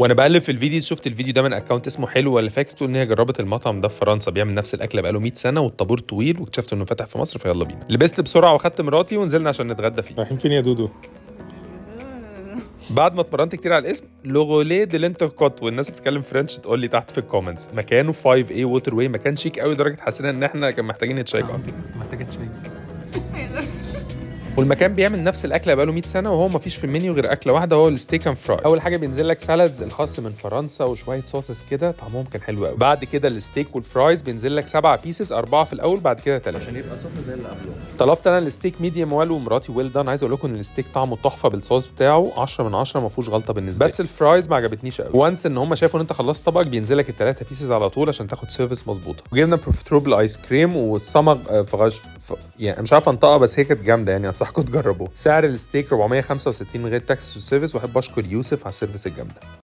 وانا بقلب في الفيديو شفت الفيديو ده من account اسمه حلو ولا فاكس، بتقول ان هي جربت المطعم ده في فرنسا، بيعمل نفس الاكلة بقاله 100 سنة والطابور طويل، واكتشفت انه فتح في مصر، فيلا بينا. لبست بسرعة واخدت مراتي ونزلنا عشان نتغدى فيه. رايحين فين يا دودو؟ بعد ما اتمرنت كتير على الاسم، Le Relais de l'Entrecôte، والناس بتتكلم French تقول لي تحت في ال comments. مكانه 5 A Waterway، مكان شيك قوي لدرجة حسينا ان احنا كان محتاجين نتشيك اكتر. كنت محتاجه تشيك. والمكان بيعمل نفس الاكلة بقاله 100 سنه، وهو ما فيش في المنيو غير اكله واحده، هو ال steak and fries. اول حاجة بينزل لك salads الخس من فرنسا وشوية sauces كده، طعمهم كان حلو قوي. بعد كده ال steak وال fries بينزل لك 7 pieces، 4 في الاول بعد كده 3 عشان يبقى سخن زي اللي قبله. طلبت انا ال steak medium well ومراتي well done. عايز اقول لكم ان الستيك طعمه تحفة بالصوص بتاعه، 10 من 10، ما فيهوش غلطه بالنسبة لي. بس ال fries ما عجبتنيش قوي. once ان هم شافوا ان انت خلصت طبقك بينزل لك الثلاثة pieces على طول عشان تاخد service مظبوطه. وجبنا بروفيترول بالايس كريم والصمغ فغاش يعني مش عارف انطقها، بس هي كانت جامدة يعني، انصحكم تجربوه. سعر الستيك 465 من غير tax و service. واحب اشكر يوسف على ال service الجامده.